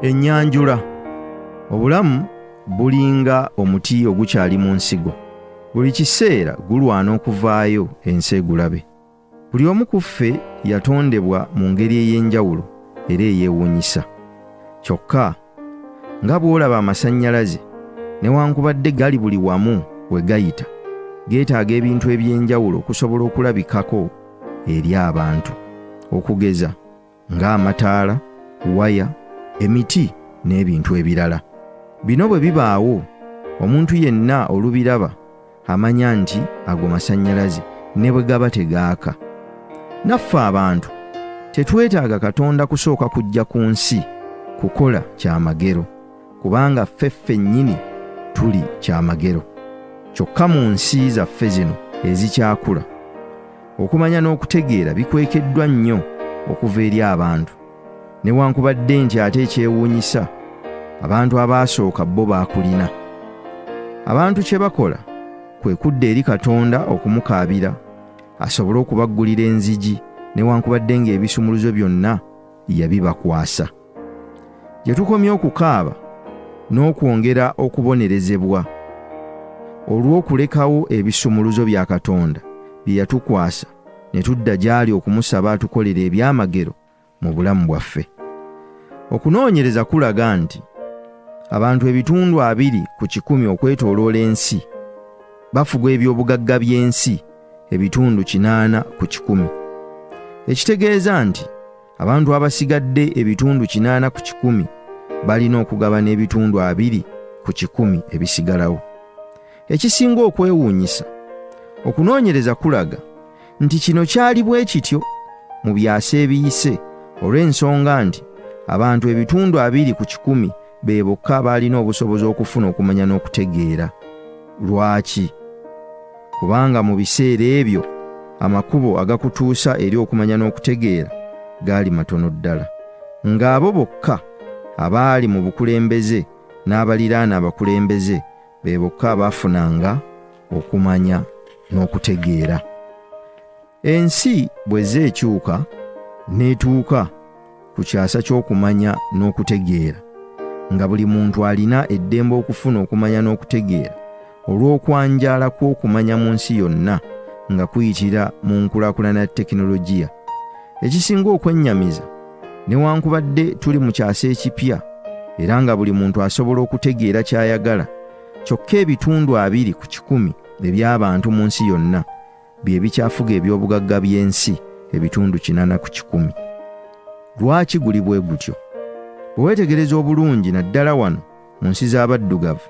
Ennyanjula. Obulamu bulinga omuti ogukyali mu nsigo. Buli kiseera gulwana okuvaayo ensi egulabe. Buli omu ku ffe yatondebwa mu ngeri ey'enjawulo era eyeewuunyisa. Kyokka nga bw'olaba amasannyalaze newankubadde gali buli wamu we gayita, geetaaga ebintu eby'enjawulo okusobola okulabikako eri abantu. Okugeza ng'amataala, waya, emiti n'ebintu ebirala. Bino bwe bibaawo, omuntu yenna olubiraba amanya nti ago masannyalaze ne bwe gaba tegaaka. Naffe abantu tetwetaaga Katonda kusooka kujja ku nsi kukola kyamagero, kubanga ffe ffennyini tuli kyamagero. Kyokka mu nsi zaffe zino ezikyakula, okumanya n'okutegeera bikwekeddwa nnyo okuva eri abantu. Newankubadde nti ate ekyewuunyisa, abantu abaasooka bo baakulina. Abantu kye bakola kwe kudda eri Katonda okumukaabira asobole okubaggulira enzigi newankubadde ng'ebisumuluzo byonna yabibakwasa. Gye tukomye okukaaba n'okwongera okubonerezebwa olw'okulekawo ebisumuluzo bya Katonda bye yatukwasa ne tudda gy'ali okumusaba atukolere ebyamagero mu bulamu bwaffe. Okunoonyereza kulaga nti abantu 20% okwetooloola ensi bafuga eby'obugagga by'ensi 80%. Ekitegeeza nti abantu abasigadde 80% balina okugabana 20% ebisigalawo. Ekisinga okwewuunyisa, okunoonyereza kulaga nti kino kyali bwe kityo mu byasa ebiyise olw'ensonga nti abantu 20% be bokka abaalina obusobozi okufuna okumanya n'okutegeera. Lwaki? Kubanga mu biseera ebyo amakubo agakutuusa eri okumanya n'okutegeera gaali matono ddala, ng'abo bokka abaali mu bukulembeze n'abaliraana abakulembeze be bokka abaafunanga okumanya n'okutegeera. Ensi bw'ezze ekyuka n'etuuka ku kyasa ky'okumanya n'okutegeera, nga buli muntu alina eddembe okufuna okumanya n'okutegeera olw'okwanjaala kw'okumanya mu nsi yonna nga kuyitira mu nkulaakulana ya tekinologiya. Ekisinga okwennyamiza, newankubadde tuli mu kyasa ekipya era nga buli muntu asobola okutegeera ky'ayagala, kyokka 20% eby'abantu mu nsi yonna bye bikyafuga eby'obugagga by'ensi 80%. Lwaki guli bwe gutyo? Bwe weetegereza obulungi naddala wano mu nsi z'abaddugavu,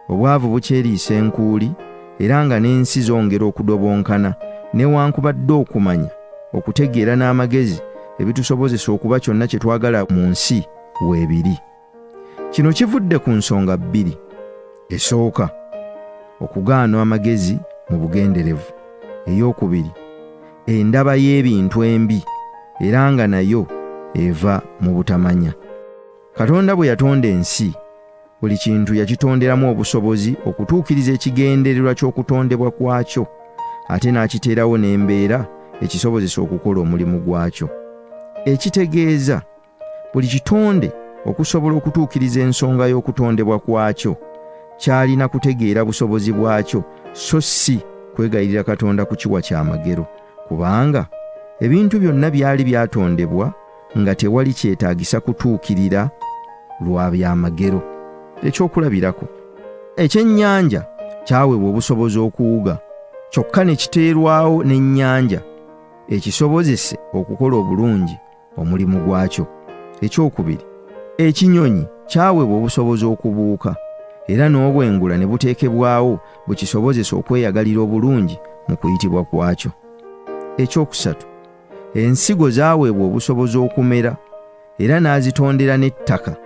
obwavu bukyeriisa enkuuli era nga n'ensi zongera okudobonkana newankubadde okumanya, okutegeera n'amagezi ebitusobozesa okuba kyonna kye twagala mu nsi weebiri. Kino kivudde ku nsonga bbiri. Esooka, okugaana amagezi mu bugenderevu. Ey'okubiri, endaba y'ebintu embi era nga nayo eva mu butamanya. Katonda bwe yatonda ensi, buli kintu yakitonderamu obusobozi okutuukiriza ekigendererwa ky'okutondebwa kwakyo, ate n'akiteerawo n'embeera ekisobozesa okukola omulimu gwakyo. Ekitegeeza, buli kitonde okusobola okutuukiriza ensonga y'okutondebwa kwakyo, kyalina kutegeera busobozi bwakyo so si kwegayirira Katonda kukiwa kyamagero, kubanga ebintu byonna byali byatondebwa nga tewali kyetaagisa kutuukirira lwa byamagero. Ekyokulabirako, ekyennyanja kyaweebwa obusobozi okuwuga, kyokka ne kiteerwawo n'ennyanja ekisobozese okukola obulungi omulimu gwakyo. Ekyokubiri, ekinyonyi kyaweebwa obusobozi okubuuka era n'obwengula ne buteekebwawo bukisobozese okweyagalira obulungi mu kuyitibwa kwakyo. Ekyokusatu, ensigo zaaweebwa obusobozi okumera era n'azitondera n'ettaka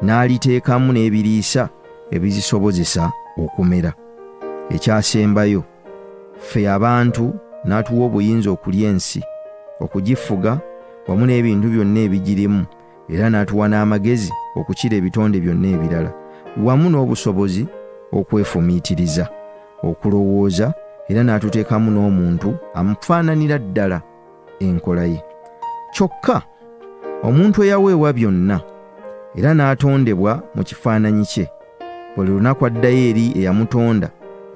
n'aliteekamu n'ebiriisa ebizisobozesa okumera. Ekyasembayo, ffe abantu n'atuwa obuyinza okulya ensi, okugifuga wamu n'ebintu byonna ebigirimu, era n'atuwa n'amagezi okukira ebitonde byonna ebirala, wamu n'obusobozi okwefumiitiriza, okulowooza, era n'atuteekamu n'omuntu amufaananira ddala enkola ye. Kyokka omuntu eyaweebwa byonna era n'atondebwa mu kifaananyi kye. Buli lunaku addayo eri eyamutonda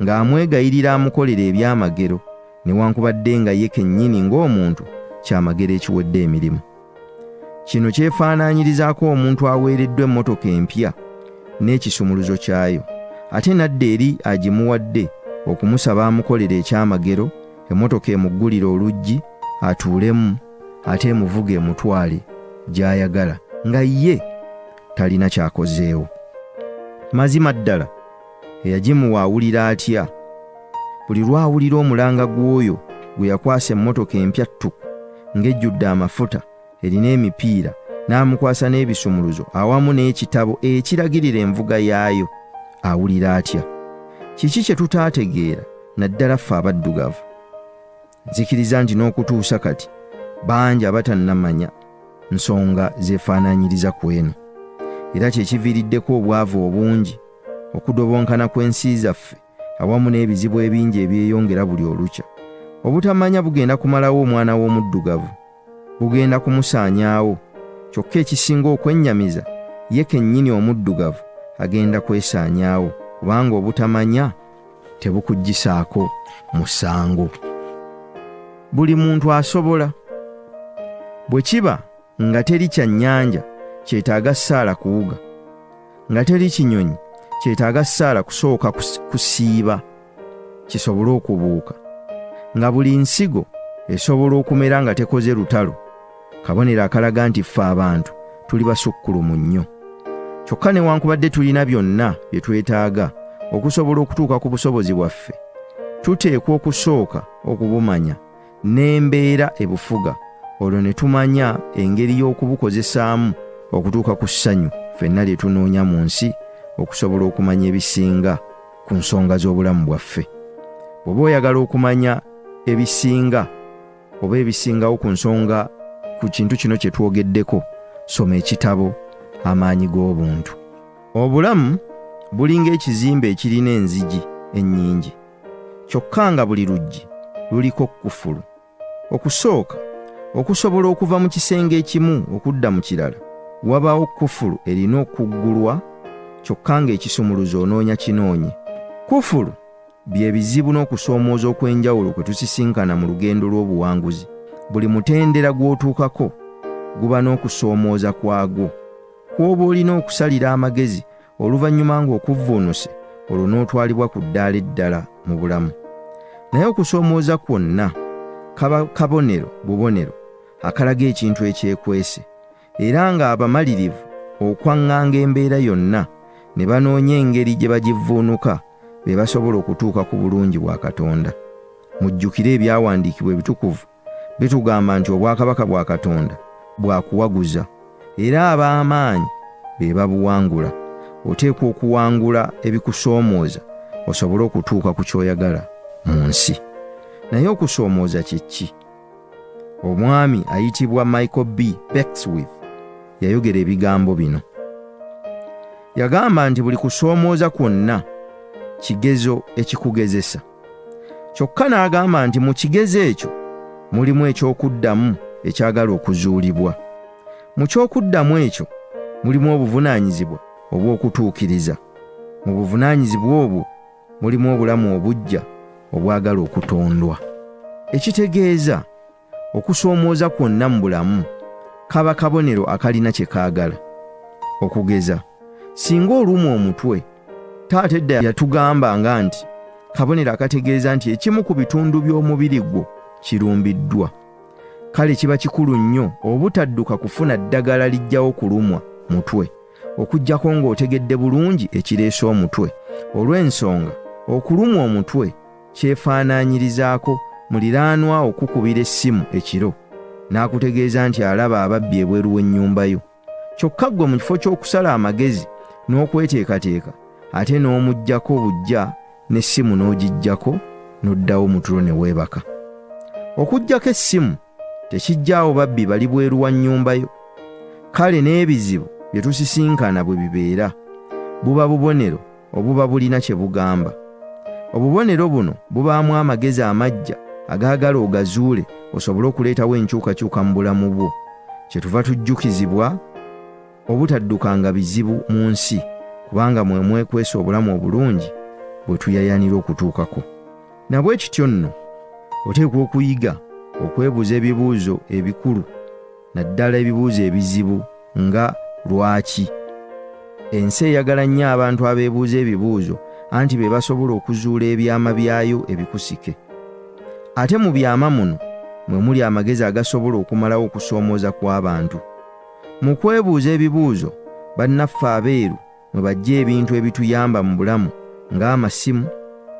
ng'amwegayirira amukolere ebyamagero, newankubadde nga ye kennyini ng'omuntu kyamagero ekiwedde emirimu. Kino kyefaanaanyirizaako omuntu aweereddwa emmotoka empya n'ekisumuluzo kyayo, ate n'adda eri agimuwadde okumusaba amukolere ekyamagero, emmotoka emuggulire oluggi atuulemu ate emuvuge emutwale gy'ayagala nga ye talina ky'akozeewo. Mazima ddala eyagimuwa awulira atya buli lw'awulira omulanga gw'oyo gwe yakwasa emmotoka empya ttuku ng'ejjudde amafuta erina emipiira n'amukwasa n'ebisumuluzo awamu n'ekitabo ekiragirira envuga yaayo? Awulira atya? Kiki kye tutaategeera naddala ffe abaddugavu? Nzikiriza nti n'okutuusa kati bangi abatannamanya nsonga zeefaanaanyiriza ku eno, era kye kiviiriddeko obwavu obungi, okudobonkana kw'ensi zaffe awamu n'ebizibu ebingi ebyeyongera buli olukya. Obutamanya bugenda kumalawo omwana w'omuddugavu, bugenda kumusaanyaawo. Kyokka ekisinga okwennyamiza, ye kennyini omuddugavu agenda kwesaanyaawo, kubanga obutamanya tebukuggyisaako musango. Buli muntu asobola. Bwe kiba nga teri kyannyanja kyetaaga ssaala kuwuga, nga teri kinyonyi kyetaaga ssaala kusooka kusiiba kisobole okubuuka, nga buli nsigo esobola okumera nga tekoze lutalo, kabonero akalaga nti ffe abantu tuli basukkulumu nnyo. Kyokka newankubadde tulina byonna bye twetaaga okusobola okutuuka ku busobozi bwaffe, tuteekwa okusooka okubumanya n'embeera ebufuga, olwo ne tumanya engeri y'okubukozesaamu okutuuka ku ssanyu ffenna lye tunoonya mu nsi okusobola okumanya ebisinga ku nsonga z'obulamu bwaffe. Bw'oba oyagala okumanya ebisinga oba ebisingawo ku nsonga ku kintu kino kye twogeddeko, soma ekitabo Amaanyi g'Obuntu. Obulamu bulinga ekizimbe ekirina enzigi ennyingi, kyokka nga buli luggi luliko kkufulu. Okusooka, okusobola okuva mu kisenge ekimu okudda mu kirala, wabaawo kkufulu erina okuggulwa kyokka ng'ekisumuluzo onoonya kinoonye. Kkufulu bye bizibu n'okusoomooza okw'enjawulo kwe tusisinkana mu lugendo lw'obuwanguzi. Buli mutendera gw'otuukako guba n'okusoomooza kwagwo, kw'oba olina okusalira amagezi oluvannyuma ng'okuvvuunuse olwo n'otwalibwa ku ddaala eddala mu bulamu. Naye okusoomooza kwonna kaba kabonero bubonero akalaga ekintu ekyekwese, era ng'abamalirivu okwaŋŋanga embeera yonna ne banoonya engeri gye bagivvuunuka be basobola okutuuka ku bulungi bwa Katonda. Mujjukire ebyawandiikibwa ebitukuvu bitugamba nti obwakabaka bwa Katonda bwa kuwaguza, era ab'amaanyi be babuwangula. Oteekwa okuwangula ebikusoomooza osobole okutuuka ku ky'oyagala mu nsi. Naye okusoomooza kye ki? Omwami ayitibwa Michael B. Beckwith yayogera ebigambo bino. Yagamba nti buli kusoomooza kwonna kigezo ekikugezesa. Kyokka n'agamba nti mu kigezo ekyo mulimu eky'okuddamu ekyagala okuzuulibwa. Mu ky'okuddamu ekyo mulimu obuvunaanyizibwa obw'okutuukiriza. Mu buvunaanyizibwa obwo mulimu obulamu obuggya obwagala okutondwa. Ekitegeeza, okusoomooza kwonna mu bulamu kaba kabonero akalina kye kaagala. Okugeza, singa olumwa omutwe, taata edda yatugambanga nti kabonero akategeeza nti ekimu ku bitundu by'omubiri gwo kirumbiddwa. Kale kiba kikulu nnyo obutadduka kufuna ddagala liggyawo kulumwa mutwe, okuggyako ng'otegedde bulungi ekireese omutwe. Olw'ensonga, okulumwa omutwe kyefaanaanyirizaako muliraanwa okukubira essimu ekiro n'akutegeeza nti alaba ababbi ebweru w'ennyumba yo. Kyokka ggwe mu kifo ky'okusala amagezi n'okweteekateeka ate n'omuggyako buggya n'essimu n'ogiggyako n'oddawo mu tulo ne weebaka. Okuggyako essimu tekiggyaawo babbi bali bweru wa nnyumba yo. Kale n'ebizibu bye tusisinkana bwe bibeera, buba bubonero obuba bulina kye bugamba. Obubonero buno bubaamu amagezi amaggya agaagala ogazuule osobole okuleetawo enkyukakyuka mu bulamu bwo. Kye tuva tujjukizibwa. Obutaddukanga bizibu mu nsi kubanga mwe mwekwesa obulamu obulungi bwe tuyayanira okutuukako. Na bwe kityo nno oteekwa okuyiga okwebuuza ebibuuzo ebikulu naddala ebibuuzo ebizibu nga lwaki. Ensi eyagala nnyo abantu abeebuuza ebibuuzo anti be basobola okuzuula ebyama byayo ebikusike. Ate mu byama muno mwe muli amagezi agasobola okumalawo okusoomooza kw'abantu. Mu kwebuuza ebibuuzo bannaffe abeeru mwe bajja ebintu ebituyamba mu bulamu ng'amasimu,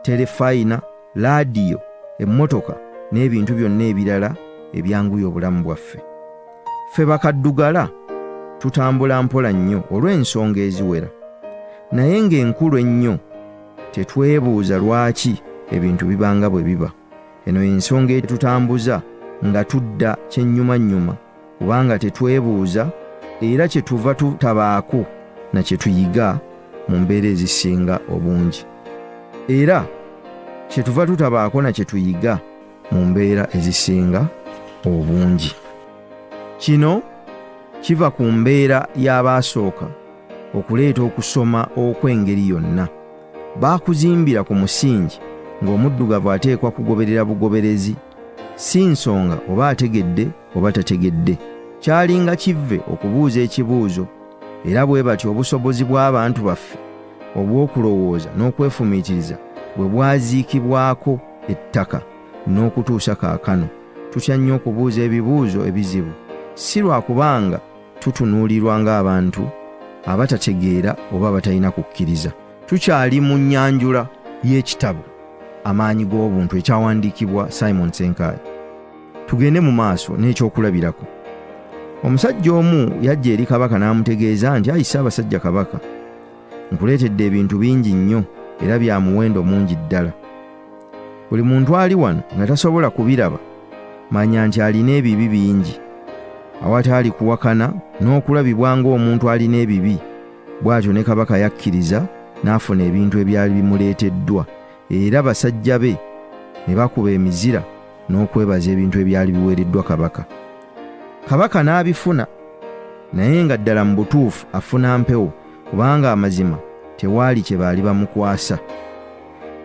terefayina, laadiyo, emmotoka n'ebintu byonna ebirala ebyanguya obulamu bwaffe. Ffe bakaddugala tutambula mpola nnyo olw'ensonga eziwera. Naye ng'enkulu ennyo tetwebuuza lwaki ebintu biba nga bwe biba. Eno y'ensonga etutambuza nga tudda kyennyumannyuma kubanga tetwebuuza era kye tuva tutabaako na kye tuyiga mu mbeera ezisinga obungi. Era kye tuva tutabaako na kye tuyiga mu mbeera ezisinga obungi. Kino kiva ku mbeera y'abaasooka okuleeta okusoma okw'engeri yonna. Baakuzimbira ku musingi ng'omuddugavu ateekwa kugoberera bugoberezi, si nsonga oba ategedde oba tategedde. Kyalinga kivve okubuuza ekibuuzo, era bwe batyo obusobozi bw'abantu baffe obw'okulowooza n'okwefumiitiriza bwe bwaziikibwako ettaka n'okutuusa kaakano. Tutya nnyo okubuuza ebibuuzo ebizibu, si lwa kubanga tutunuulirwa ng'abantu abatategeera oba abatalina kukkiriza. Tukyali mu nnyanjula y'ekitabo Amaanyi g'Obuntu ekyawandiikibwa Simon Ssenkaayi. Tugende mu maaso n'ekyokulabirako. Omusajja omu yajja eri kabaka n'amutegeeza nti, Ayi Ssaabasajja Kabaka, nkuleetedde ebintu bingi nnyo era bya muwendo mungi ddala. Buli muntu ali wano nga tasobola kubiraba, manya nti alina ebibi bingi. Awataali kuwakana n'okulabibwa ng'omuntu alina ebibi, bw'atyo ne kabaka yakkiriza n'afuna ebintu ebyali bimuleeteddwa era basajja be ne bakuba emizira n'okwebaza ebintu ebyali biweereddwa kabaka. Kabaka n'abifuna, naye nga ddala mu butuufu afuna mpewo kubanga amazima tewaali kye baali bamukwasa.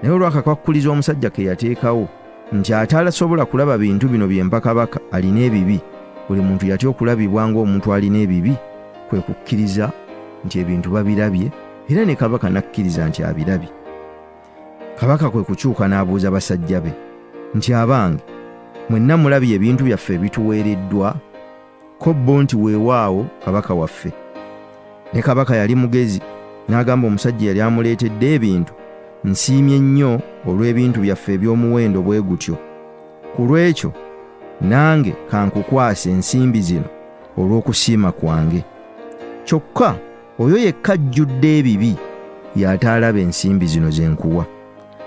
Naye olw'akakwakkulizo omusajja ke yateekawo nti atalasobola kulaba bintu bino bye mpa kabaka alina ebibi, buli muntu yatya okulabibwa ng'omuntu alina ebibi, kwe kukkiriza nti ebintu babirabye era ne kabaka n'akkiriza nti abirabye. Kabaka kwe kukyuka n'abuuza basajja be nti, Abange, mwenna mulabye ebintu byaffe ebituweereddwa? Ko bo nti, Weewaawo, kabaka waffe. Ne kabaka yali mugezi, n'agamba omusajja eyali amuleetedde ebintu, Nsiimye nnyo olw'ebintu byaffe eby'omuwendo bwe gutyo. Ku lw'ekyo nange ka nkukwase ensimbi zino olw'okusiima kwange. Kyokka oyo yekka ajjudde ebibi y'ataalaba ensimbi zino ze nkuwa.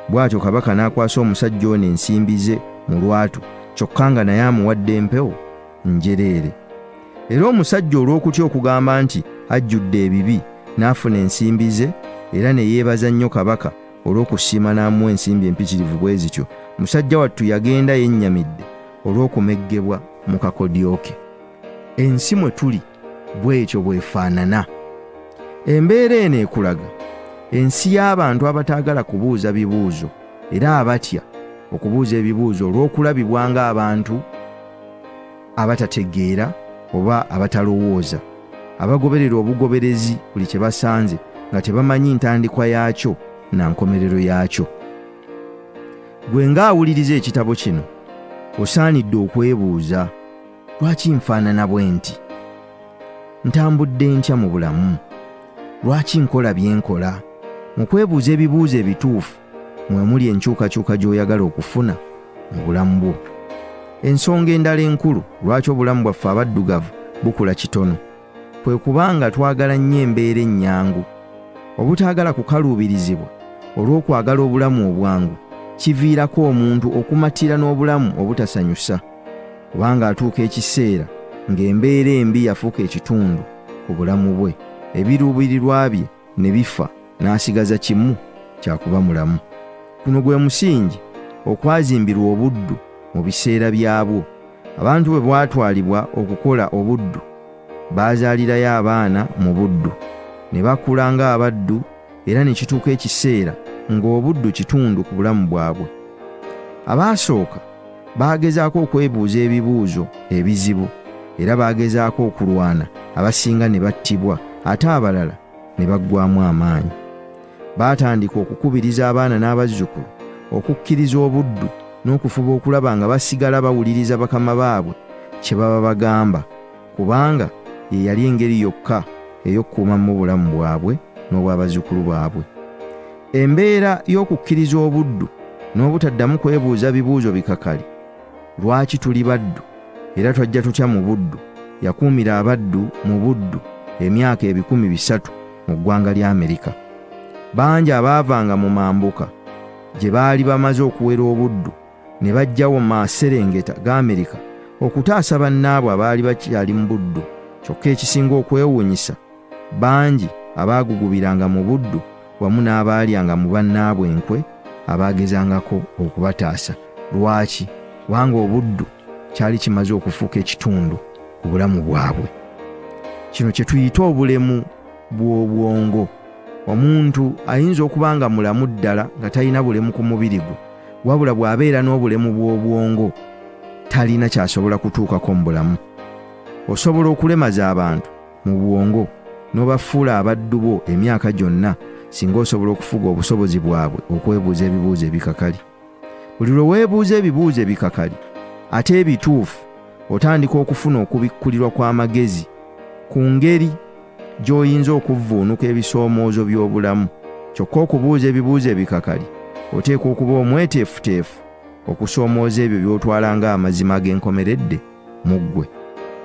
Bw'atyo kabaka n'akwasa omusajja ono ensimbi ze mu lwatu, kyokka nga naye amuwadde empewo njereere. Era omusajja olw'okutya okugamba nti ajjudde ebibi, n'afuna ensimbi ze era ne yeebaza nnyo kabaka olw'okusiima n'amuwa ensimbi empitirivu bwe zityo. Musajja wattu yagenda yennyamidde olw'okumeggebwa mu kakodyo ke. Ensi mwe tuli bw'etyo bw'efaanana. Embeera eno ekulaga ensi y'abantu abataagala kubuuza bibuuzo era abatya okubuuza ebibuuzo olw'okulabibwa ng'abantu abatategeera oba abatalowooza, abagoberera obugoberezi buli kye basanze nga tebamanyi ntandikwa yaakyo na nkomerero yaakyo. Gwe ng'awuliriza ekitabo kino osaanidde okwebuuza, lwaki nfaanana bwe nti? Ntambudde ntya mu bulamu? Lwaki nkola bye nkola? Mu kwebuuza ebibuuzo ebituufu mwe muli enkyukakyuka gy'oyagala okufuna mu bulamu bwo. Ensonga endala enkulu lwaki obulamu bwaffe abaddugavu bukula kitono kwe kuba nga twagala nnyo embeera ennyangu. Obutaagala kukaluubirizibwa olw'okwagala obulamu obwangu kiviirako omuntu okumatira n'obulamu obutasanyusa kubanga atuuka ekiseera ng'embeera embi yafuuka ekitundu ku bulamu bwe, ebiruubirirwa bye ne bifa n'asigaza kimu kya kuba mulamu. Guno gwe musingi okwazimbirwa obuddu mu biseera byabwo. Abantu bwe bwatwalibwa okukola obuddu Baazaalirayo abaana mu buddu ne bakula ng'abaddu, era ne kituuka ekiseera ng'obuddu kitundu ku bulamu bwabwe. Abaasooka baagezaako okwebuuza ebibuuzo ebizibu, era baagezaako okulwana, abasinga ne battibwa ate abalala ne baggwaamu amaanyi. Baatandika okukubiriza abaana n'abazzukulu okukkiriza obuddu n'okufuba okulaba nga basigala bawuliriza bakama baabwe kye baba bagamba, kubanga ye yali engeri yokka ey'okukuumamu obulamu bwabwe n'obw'abazzukulu baabwe. Embeera y'okukkiriza obuddu n'obutaddamu kwebuuza bibuuzo bikakali, lwaki tuli baddu era twajja tutya mu buddu, yakuumira abaddu mu buddu emyaka 300 mu ggwanga lya Amerika. Bangi abaavanga mu mambuka gye baali bamaze okuwera obuddu ne bajjawo mu maserengeta ga Amerika okutaasa bannaabwe abaali bakyali mu buddu. Kyokka ekisinga okwewuunyisa, bangi abaagugubiranga mu buddu wamu n'abaalyanga mu bannaabwe enkwe abaagezangako okubataasa. Lwaki? Kubanga obuddu kyali kimaze okufuuka ekitundu ku bulamu bwabwe. Kino kye tuyita obulemu bw'obwongo. Omuntu ayinza okuba nga mulamu ddala nga talina bulemu ku mubiri gwe, wabula bw'abeera n'obulemu bw'obwongo talina ky'asobola kutuukako mu bulamu. Osobola okulemaza abantu mu bwongo n'obafuula abaddu bo emyaka gyonna singa osobola okufuga obusobozi bwabwe okwebuuza ebibuuzo ebikakali. Buli lwe weebuuza ebibuuzo ebikakali ate ebituufu, otandika okufuna okubikkulirwa kw'amagezi ku ngeri gy'oyinza okuvvuunuka ebisoomoozo by'obulamu. Kyokka okubuuza ebibuuzo ebikakali oteekwa okuba omweteefuteefu okusoomooza ebyo by'otwala ng'amazima ag'enkomeredde mu ggwe.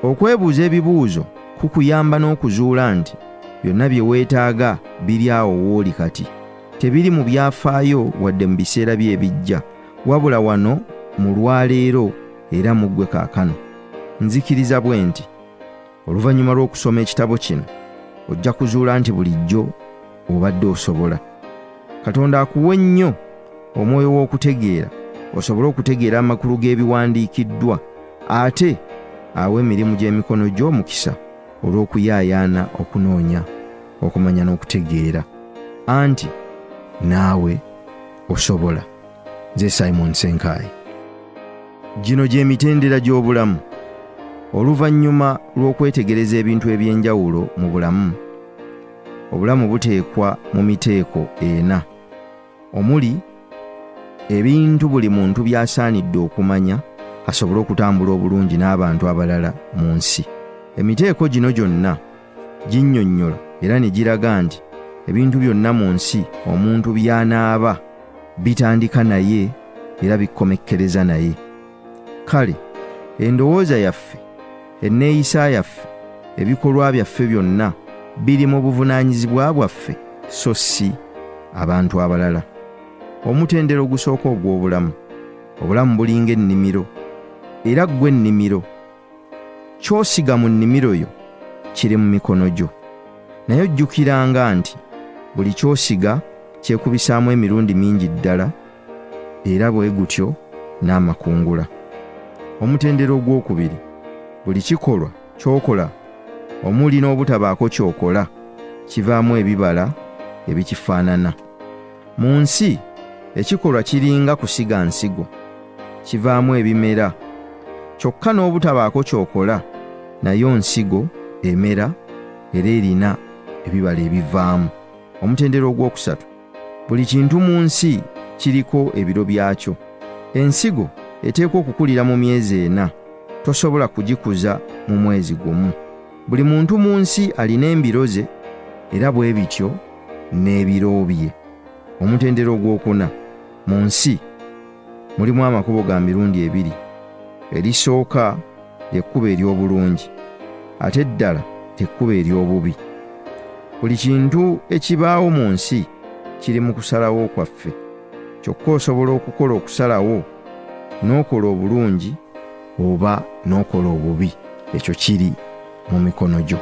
Okwebuuza ebibuuzo kukuyamba n'okuzuula nti byonna bye weetaaga biri awo w'oli kati. Tebiri mu byafaayo wadde mu biseera bye ebijja, wabula wano mu lwaleero era mu ggwe kaakano. Nzikiriza bwe nti oluvannyuma lw'okusoma ekitabo kino ojja kuzuula nti bulijjo obadde osobola. Katonda akuwe nnyo omwoyo w'okutegeera osobole okutegeera amakulu g'ebiwandiikiddwa, ate awe emirimu gy'emikono gyo omukisa olw'okuyaayaana okunoonya okumanya n'okutegeera. Anti naawe osobola. Nze Simon Ssenkaayi. Gino gy'emitendera gy'obulamu. Oluvannyuma lw'okwetegereza ebintu eby'enjawulo mu bulamu, obulamu buteekwa mu miteeko ena, omuli ebintu buli muntu by'asaanidde okumanya asobole okutambula obulungi n'abantu abalala mu nsi. Emiteeko gino gyonna ginnyonnyola era ne giraga nti ebintu byonna mu nsi omuntu by'anaaba bitandika naye era bikomekkereza naye. Kale endowooza yaffe, enneeyisa yaffe, ebikolwa byaffe byonna biri mu buvunaanyizibwa bwaffe so si abantu abalala. Omutendera ogusooka ogw'obulamu. Obulamu bulinga ennimiro, era ggwe ennimiro. Ky'osiga mu nnimiro yo kiri mu mikono gyo. Naye ojjukiranga nti buli ky'osiga kyekubisaamu emirundi mingi ddala, era bwe gutyo n'amakungula. Omutendera ogwokubiri, buli kikolwa ky'okola omuli n'obutabaako ky'okola kivaamu ebibala ebikifaanana. Mu nsi ekikolwa kiringa kusiga nsigo, kivaamu ebimera. Kyokka n'obutabaako ky'okola nayo nsigo emera era erina ebibala ebivaamu. Omutendera ogwokusatu, buli kintu mu nsi kiriko ebiro byakyo. Ensigo eteekwa okukulira mu myezi 4, tosobola kugikuza mu mwezi gumu. Buli muntu mu nsi alina embiro ze era bwe bityo n'ebiro bye. Omutendera ogwokuna, mu nsi mulimu amakubo ga mirundi 2. Erisooka ly'ekkubo ery'obulungi, ate eddala ly'ekkubo ery'obubi. Buli kintu ekibaawo mu nsi kiri mu kusalawo kwaffe. Kyokka osobola okukola okusalawo n'okola obulungi oba n'okola obubi. Ekyo kiri mu mikono gyo.